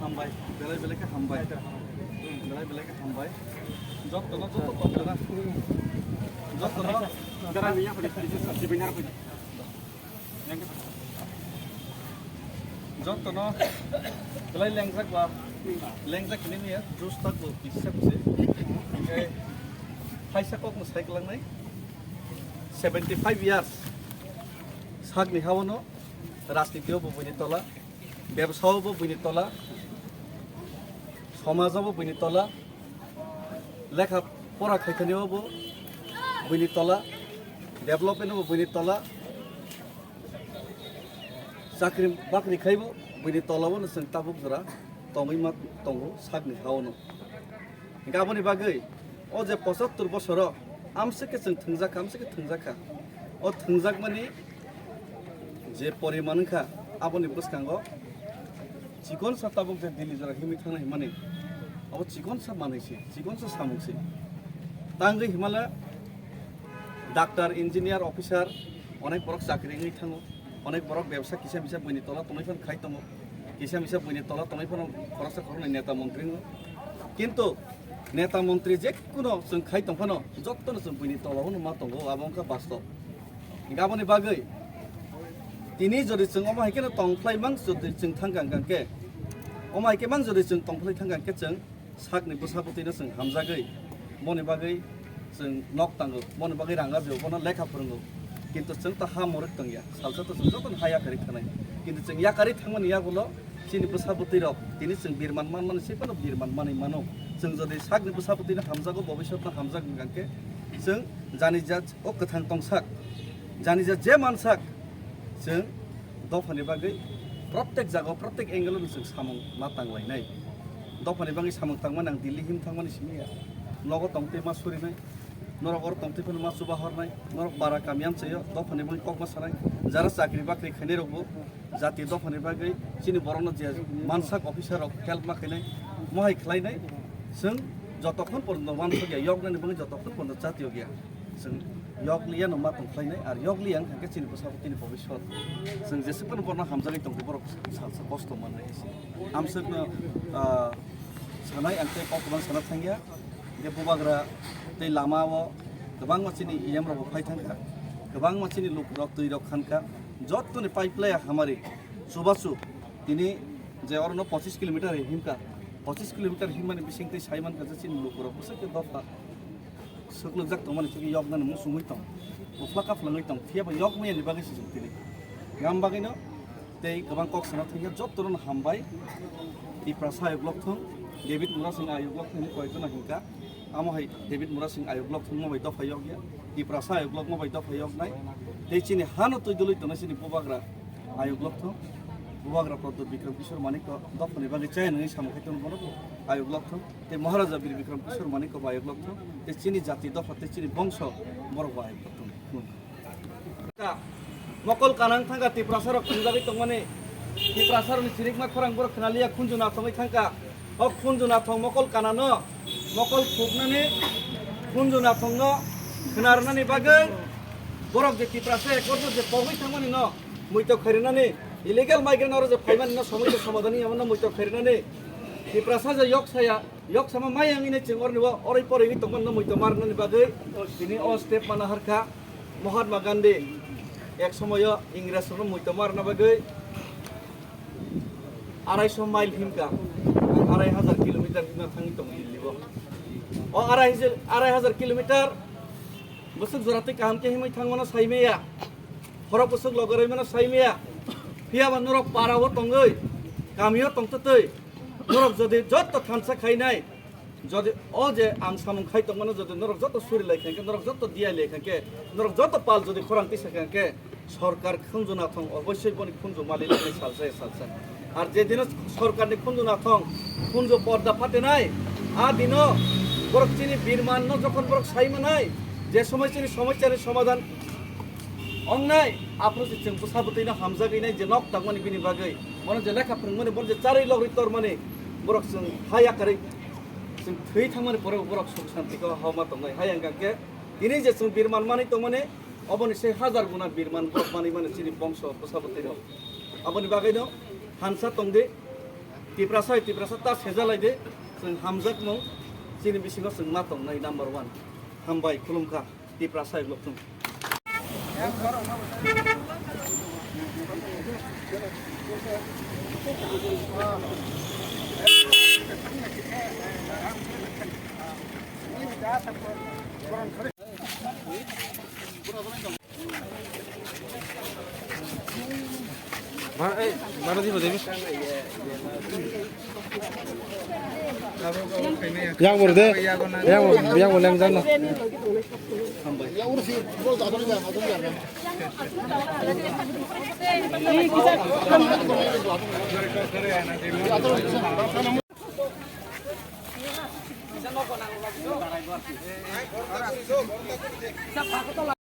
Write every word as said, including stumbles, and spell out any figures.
Hambai, belai belai khe hambai. Belai belai khe hambai. Jottono, jotto tongkha na. Jottono. Jottono belai lengjak ba, lengjak hinwi maya, juice tak bo kisa bwse. Tei thaisa kokno sai kwlangnai, seventy five years sakni haono rajniti o bo buini tola, bebsa o bo buini tola, somaj o bo buini tola, lekha pora khaithani o bo buini tola, development o bo buini tola, chakri bakri khaibo buini tola o no chwng tabuk jora tongwi ma tongo sakni haono. Hingkhe aboni bagwi o je pochattor bosoro amswk khe chwng thwngjakha, amswk khe thwngjakha. O thwngjakmani je poriman wngkha, aboni bwskango chikonsa tabuk je Delhi jora himwi thangna himani, abo chikonsa manwi se, chikonsa samung se. Tangwi himala doctor, engineer, officer, onek borok chakri wngwi thango, onek borok bebsa kisa misa buini tola tongwi phano khai tongo, kisa misa buini tola tongwi phano khoroksa khoroknwi neta montri wngo. Kintu neta montri je kuno chwng khai tong phano, jottono chwng buini tola hwnwi ma tongo, abo wngkha bastob. Hingkhe aboni bagwi tini jodi chwng omo hai kheno tong phlai mang jodi chwng thang kang kang khe, omo hai khe mang jodi chwng tong phlai thang kang khe chwng sakni bwsa bwtwino chwng hamjagwi, boni bagwi chwng nok tango, boni bagwi rang arjio, bono lekha phwrwngo. Kintu chwng to ha mwrwk tongya, salsa to chwng jotono ha yakarwi thanai. Kintu chwng yakarwi thangmani yagulo chini bwsa bwtwirok tini chwng birman manmani se phano birman manwi mano. Chwng jodi sakni bwsa bwtwino hamjago, bobiswtno hamjak hwnkha khe chwng jani ja o kwthang tongsak, jani ja je mansak, chwng dophani bagwi protek jaga, protek angle-o chwng samung ma tanglainai. Dophani bagwi samung tangmani ang Delhi him thangmani simi ya. Nogo tongtwi ma surinai, norok oro tongtwi phano ma chuba hornai, norok bara kami amchaio dophani bagwi kok ma sanai. Jara chakri bakri khainai rokbo jati dophani bagwi chini borokno je mansak officer rok help ma khainai, mohai khlainai. Chwng jotokhon porjonto wansok ya, yoknani bagwi jotokhon porjonto chatiyok ya. Chwng yokliya no ma tong khlainai, ar yokliya wngkha khe chini bwsabo tini bobiswt. Chwng jeswk phano borno hamjagwi tongkhe borok salsa kosto mannai. Amswkno, ah, sanai ang tei kok kwbang sana thangya. Hingkhe bubagra tei lama o kwbangma chini E M rok bo phai thangkha, kwbangma chini lukurok twi rok khankha, jottoni pipe laya hamari chubachu tini je orono pochis kilometer himkha, pochis kilometer himmani bising twi sai mankha je chini lukurok bwswk khe dopha swknwkjak tongmani chini yoknani muchungwi tong, uphla kaphwlangwi tong, phiyaba yokmani bagwi se chwng tini. Gam bagwino tei kwbang kok sana thangya, jotono hambai. Tiprasa ayuk lokthung, David Murasing ayuk lokthung hinwi koyekjona hinkha. Amo hai David Murasing ayuk lokthung mo bai dopha yokya, Tiprasa ayuk lok mo bai dopha yoknai. Tei chini hano twi dului tongnai chini bubagra ayuk lokthung, bubagra Pradyot Bikram Kishore Manik dophani bagwi chaya nangwi samung khai tongo bono ayuk lokthung. Tei Maharaja Bir Bikram Kishore Manik bo ayuk lokthung. Tei chini jati dopha tei chini bongso borok bo ayuk lokthung. Mokol kanang thangkha Tiprasa rok thwngjagwi tongmani, Tiprasa rokni chirikma khorang borok khwnaliya khunju nathongwi thangkha. O khunju nathong mokol kanano, mokol khuknani khunju nathongno khwnarwnani bagwi borok je Tiprasa accord no je pogwi thangmani no muitok khairwnani, illegal migrant oro je phaimani no somoi je somadani yamano muitok khairwnani Tiprasa je yok saya, yok sama mai ang ini chwng orni o oroi poroi wngwi tongmani no muitok marwnani bagwi tini o step mana harkha. Mahatma Gandhi ek somoyo Ingres rokno muitok marna bagwi arai so mile himka, arai hajar kilometer himna thangwi tongo Delhi o. O arai hajar, arai hajar kilometer bwswk jora tei kaham khe himwi thangmano saimaya, khorok bwswk logoraimano saimaya. Phiyaba norok para o tongwi, kami o tongtwtwi, norok jodi jotto thansa khainai, jodi o je ang samung khai tongmano jodi norok joto suri lai kha khe, norok joto diya lai kha khe, norok joto pal jodi khorang tisa kha khe, sorkar khunju nathong obossoi boni khunju mali lai salsa salsa. Ar je dino sorkarni khunju nathong, khunju porda phatenai, a dino borok chini birmanno jokhon borok sai manai, je somoi chini somosya ni somadhan Ongnai, aphuru se chwng bwsa bwtwino hamjagwi nai je nok tangmani bini bagwi. Bono je lekha phwrwngmani, bono je charwi logri tormani, borok chwng ha yakarwi chwng thwi thangmani pore borok suk santi khe homa tongnai. Hai wngkha khe tini je chwng birman manwi tongmani, oboni se hajar guna birman borok manwi mani chini bongso bwsa bwtwirok. Aboni bagwino hansa tongdi, Tiprasa hai Tiprasa ta sejalai di, chwng hamjakmung chini bisingo chwng ma tongnai number one. Hambai, khulumkha. Tiprasa hai lokthung. Yang bor de, yang bor, yang bor yang jana.